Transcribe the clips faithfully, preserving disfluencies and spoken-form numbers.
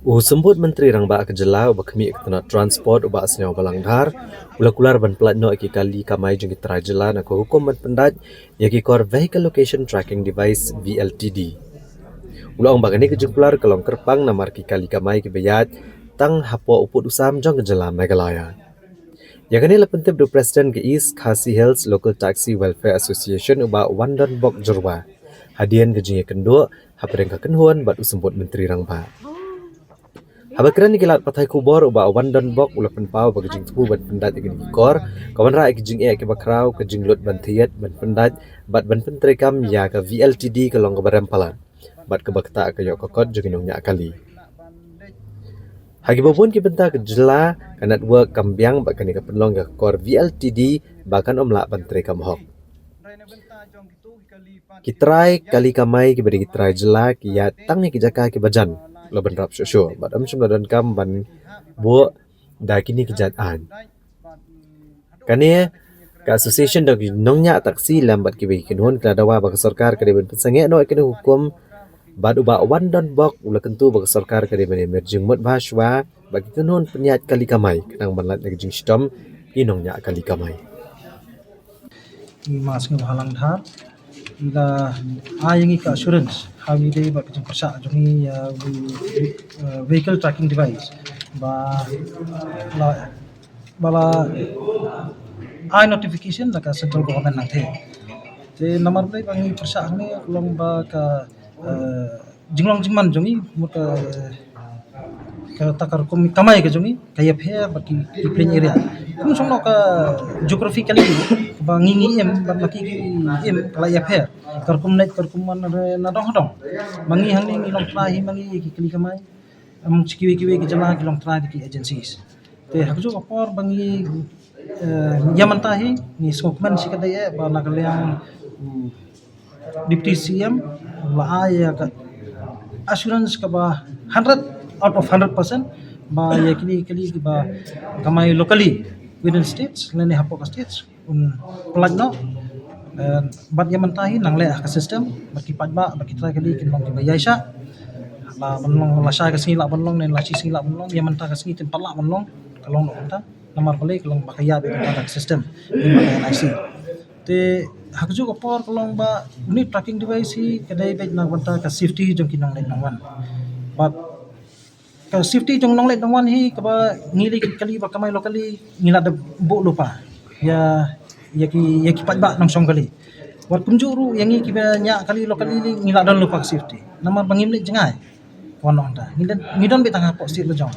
U Symbud Myntri Rangbah ka jylla uba khmih ka tnat transport u Bah Sniawbhalang Dhar u la kular ban pyllait noh ïa ki kali kamai jong ki trai jylla na ka hukum ban pyndait ïa ki kor Vehicle Location Tracking Device, V L T D. U la ong ba kane ka jingkular ka long kyrpang namar ki kali kamai kiba ïaid tang hapoh u pud u sam jong ka jylla Meghalaya. Ïa kane la pyntip da u President ka East Khasi Hills Local Taxi Welfare Association u Bah Wandonbok Jyrwa hadien ka jingïakynduh hapdeng ka kynhun bad u Symbud Myntri Rangbah. Haba kren ïa ki lad pathai khubor u Bah Wandonbok u la pynpaw ba ka jingthmu ban pyndait ïa kine ki kor ka wanrah ïa ki jingeh kiba khraw, ka jinglut ban thied, ban pyndait bad ban pyntreikam ïa ka V L T D ka long kaba rem palat bad kaba ktah ka ïoh ka kot jong ki nongñiah kali. Ha kiba bun ki bynta ka jylla ka network kam biang bad kane ka pynlong ïa ka kor V L T D ba kan ym lah ban treikam hok. Ki trai kali kamai kiba dei ki trai jylla ki ïaid tang ïa ki jaka kiba jan, la bynrap shuh shuh bad ym shym la donkam ban buh da kine ki jait aiñ. Kane ka association da ki nongñiah taxi lem bad kiba ki kynhun ki la dawa ba ka sorkar ka dei ban pynsangeh noh ïa kane ka hukum bad u Bah Wandonbok u la kyntu ba ka sorkar ka dei ban ïa mir jingmut bha shuwa ba ki kynhun pynïaid kali kamai khnang ban lait na ka jingshitom ki nongñiah kali kamai. Ngi ma Sniawbhalang Dhar i la ai ïa ngi ka assurance ha ngi dei ba ka jingpyrshah jong ngi ïa u, eh, vehicle tracking device ba la, ba la ai notification da ka central government nangtei. Te namar balei ba ngi pyrshah hangne ka long ba ka, eh, jinglong jingman jong ngi mut ka, kata ka rukom kamai ka jong ngi ka ïapher bad ki, ki plain area. Kum shong noh ka geographically ba ngi ngi im bad la ki ki im ka la ïapher. Ka rukom leit ka rukom wan na dong ha dong. Ma ngi hangne ngi long trai hi ma ngi ki kali kamai. Em, shi kiwei kiwei ki jylla ki long trai da ki agencies. Te ha kajuh ka por ba ngi, eh, ïa mynta hi ngi sngewkmen shi katdei eh ba na ka liang u Deputy C M u la ai ïa ka assurance kaba hundred out of hundred percent ba ïa kine ki kali kiba kamai locally within states lane hapoh ka states un pyllait noh. Eh, bad ïa mynta hi nang leh ha ka system bad ki paidbah bad ki trai kali kin long kiba ïaishah. La ban long lashai ka sngi lah ban long ne lashi sngi lah ban long, ïa mynta ka sngi te pat lah ban long, ka long noh mynta. Namar balei ka long ba ka ïa bad mynta ka system, bad ka N I C. Te ha kajuh ka por ka long ba une u tracking device hi ka dei bad na ka bynta ka safety jong ki nongleit nongwan. Bad ka safety jong nongleit nongwan hi kaba ngi lei ki kali ba kamai locally ngi la dep buh lypa ïa, ïa ki, ïa ki paidbah nongshong kali. Wat kumjuh ruh ïa ngi kiba ñiah kali locally ngi la don lypa ka safety. Namar ba ngim leit jngai. Wan nongta ngi don, ngi don beit tang hapoh state la jong.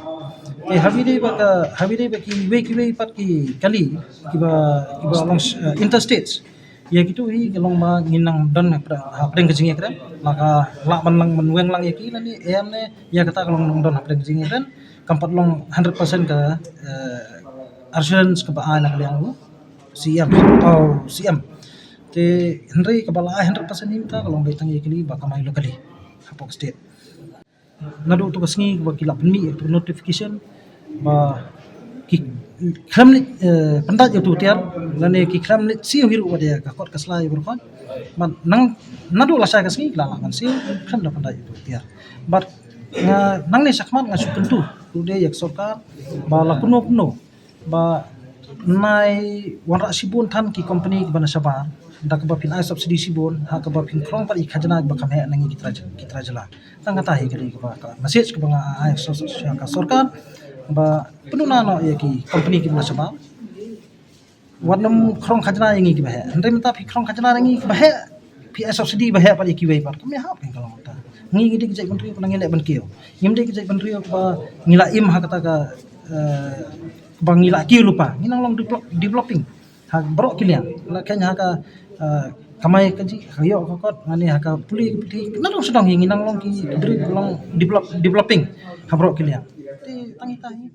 Te ha kawei de ba ka, ha kawei de ba kiwei kiwei pat ki kali kiba, kiba long, eh, interstates. Ïa kitu hi ka long ba ngin nang don hapdeng, hapdeng ka jingïakren. La ka lah ban lang ban weng lang ïa ki lane em ne ïa kata ka long nang don hapdeng ka jingïakren. Kam pat long hundred percent ka, eh, assurance kaba ai na ka liang u C M. Oh, C M. Te hynrei kaba la ai hundred percent hi mynta ka long beit tang ïa kali ba kamai locally hapoh state. Naduh tu ka sngi ba ki la pynmih ïa ka notification ba ki khlem leit, eh, pyndait ïa utu u tiar lane ki khlem leit siew hi ruh wat ïa ka kot ka sla ïa u Mawryngkneng. Bad nang naduh lashai ka sngi ki la lah ban siew khlem da pyndait ïa utu u tiar. Bad nga nangne shakhmat nga shu kyntu ruh de ïa ka sorkar ba la kumno kumno ba nai wanrah shibun than ki company kiba na shabar da kaba phin ai subsidy shibun ha kaba phin khrong pat ïa ki khajna kiba kham heh na ngi ki trai, ki trai jylla. Tang kata hi ka dei kaba ka message kaba nga ai sha, sha, sha ka sorkar ba pynduna noh ïa ki company kiba na shabar. Wat nym khrong khajna ïa ngi kiba heh. Hynrei mynta phi khrong khajna ïa ngi kiba heh, phi ai subsidy ba heh pat ïa kiwei pat. Kam ïahap kein ka long kata. Ngi ngi dei ki jaitbynriew kaba ngi leh ban kiew. Ngim dei ki jaitbynriew kaba ngi la im ha kata ka, eh, ba ngi la kiew lypa. Ngi nang long develop-, developing ha baroh ki liang. La khein ha ka, eh, kamai kajih, ha ka ïoh ka kot, mane ha ka pule ka puthi. Nang long sdang ngi nang long ki briew long develop-, developing ha baroh ki liang. Te tang ita hi.